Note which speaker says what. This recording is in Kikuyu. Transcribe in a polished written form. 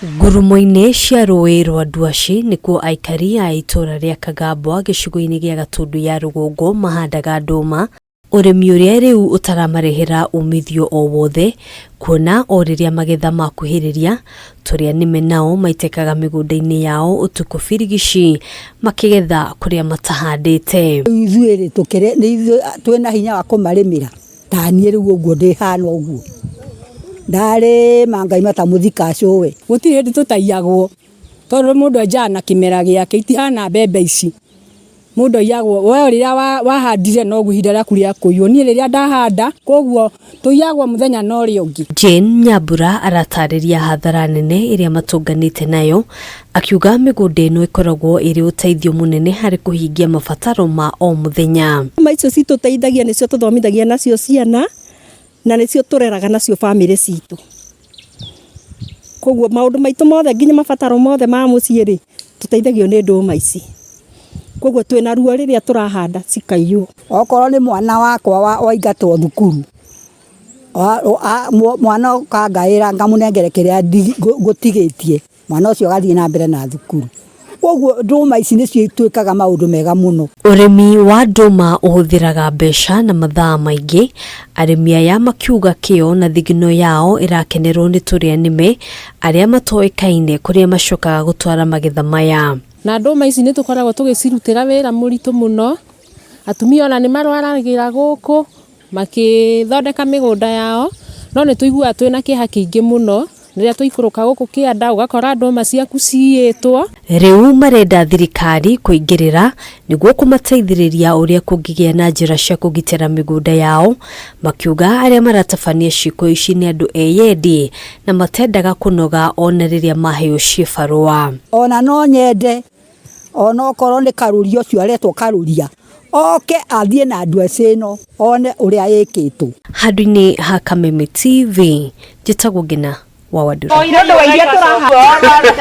Speaker 1: Ngurumo-inĩ cia rũĩ rwa Ndwaci nĩkuo aikari a itũra rĩa Kagambwa gĩcigo-inĩ gĩa Gatundu ya rũgongo mahandaga ndũma, ũrĩmi ũrĩa rĩu ũtaramarehera umithio o wothe, kuona o rĩrĩa magetha makuhĩrĩria, tũrĩa nĩme nao maitĩkaga mĩgũnda-inĩ yao ũtukũ birigici makĩgetha kũrĩa matahandĩte.
Speaker 2: Ithuĩ rĩ tũkĩrĩ nĩ ithuĩ twĩna hinya wa kũmarĩmĩra ta niĩ rĩu ũguo ndĩhana ũguo ndarĩma ngaima ta mũthika cũwe.
Speaker 3: Gũtirĩ hĩndĩ tũtaiyagwo tondũ mũndũ enjaga na kĩmera gĩake itihana mbembe ici. Mũndũ aiyagwo we rĩrĩa wahandire noguo ihinda rĩaku rĩa kũiywo. Niĩ rĩrĩa ndahanda koguo tũiyagwo mũthenya na ũrĩa ũngĩ.
Speaker 1: Jane Nyambura aratarĩria hathara nene ĩrĩa matũnganĩte nayo akiuga mĩgũnda ĩno ĩkoragwo ĩrĩ ũteithio mũnene harĩ kũhingia mabataro ma o mũthenya.
Speaker 4: Ndũma icio citũteithagia nĩcio tũthomithagia nacio ciana na nĩcio tũreraga nacio bamĩrĩ citũ. Koguo maũndũ maitũ mothe nginya mabataro mothe ma mũciĩ rĩ, tũteithagio nĩ ndũma ici. Koguo twĩna ruo rĩrĩa tũrahanda cikaiywo.
Speaker 2: Okorwo nĩ mwana wakwa waingatwo thukuru, mwana ũkangaĩra ngamũnengere kĩrĩa ngũtigĩtie, mwana ũcio agathiĩ na mbere na thukuru. Koguo ndũma ici nĩcio ituĩkaga maũndũ mega mũno.
Speaker 1: Ũrĩmi wa ndũma ũhũthĩraga mbeca na mathaa maingĩ, arĩmi aya makiuga kĩo na thigino yao ĩrakenerwo nĩ tũrĩa nĩme arĩa matoĩkaine kũrĩa macokaga gũtwara magetha maya.
Speaker 5: Na ndũma ici nĩ tũkoragwo tũgĩcirutĩra wĩra mũritũ mũno, atumia ona nĩ marwaragĩra gũkũ makĩthondeka mĩgũnda yao, no nĩ tũiguaga twĩna kĩeha kĩingĩ mũno rĩrĩa twaikũrũka gũkũ kĩanda ũgakora ndũma ciaku ciyĩtwo.
Speaker 1: Rĩu marenda thirikari kũingĩrĩra nĩguo kũmateithĩrĩria ũrĩa kũngĩgĩa na njĩra cia kũgitĩra mĩgũnda yao, makiuga arĩa maratabania ciĩko ici nĩ andũ eyendi na matendaga kũnoga ona rĩrĩa maheo ciĩbarũa.
Speaker 2: Ona no nyende ona okorwo nĩ Karũria ũcio aretwo Karũria oke athiĩ na ndweci ĩno one ũrĩa ĩkĩtwo.
Speaker 1: Handũ-inĩ ha Kameme TV, njĩtagwo Ngina wa Wandũrũ.
Speaker 4: Nĩ ũndũ wa iria tũrahanda.